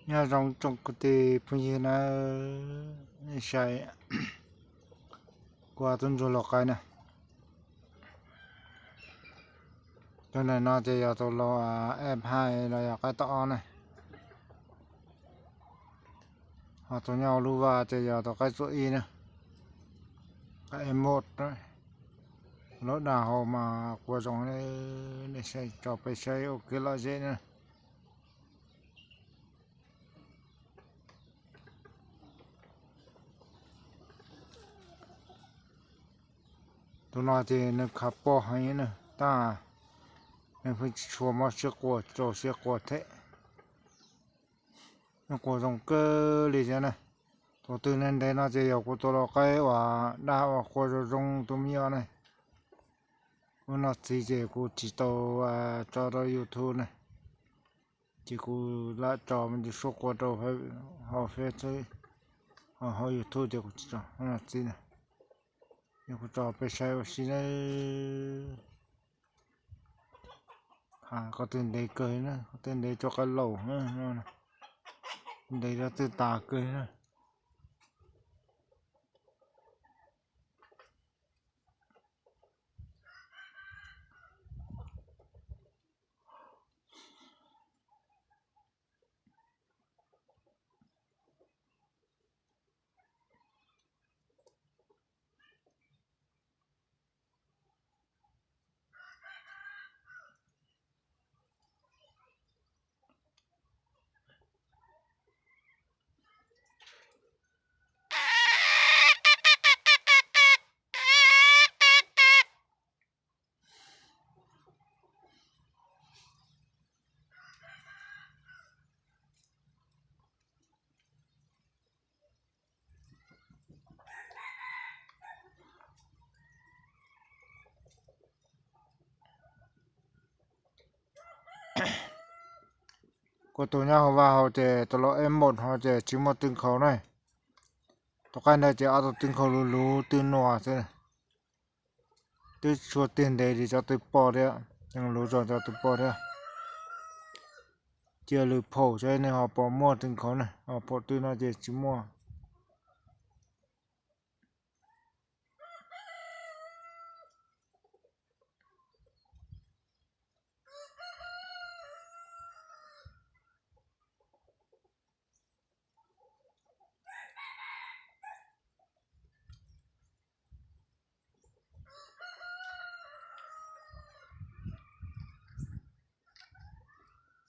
Nyob zoo tsoom kwv tij phooj ywg na, nej saib, kuv tus ntsuag lau qaib na. Tus ntawm no ces yog tus lau F hai los yog qaib tom ob na. Ho tus nyob hauv lub vaj ces yog tus qaib txuam ib na, qaib F một. Lub dag hau mas qua zoo, nej saib, tso peb saib ua kev lom zem na. Tus no ces nws khav poj heev na, tab nws pheej tsis tshua mob siab qua, rau siab qua thiab. Nws qua zoo kawg li thiab na. Tus twg ntev ntev no ces yog kuv tus lau qaib uas dag uas qua zoo zoo tus me nyuam na. Ua no txiv ces kuv tsis tau tso rau YouTube na, ces kuv lam tso me ntsis suab qua rau hauv Facebook, hauv YouTube ces kuv tsis tso no txiv na. Ces kuv tso peb saib ua si na. Qhov twg ntev kawg na, qhov twg ntev tso qaib laus na, ntev rau twg tas kawg na. Kuv tus nyob hauv vaj hauv ces tus lau F một hauv ces tsis muaj tw nkhaus na. Tus qaib ntawd ces ob tug tw nkhaus luv luv tw nuam xwb, twb tsis tshua tiag ntev li cov tw poj thiab, luv zog cov tw poj thiab. Cia lwm phaum saib nws ho puas muaj tw nkhaus na, ho phaum twg no ces tsis muaj.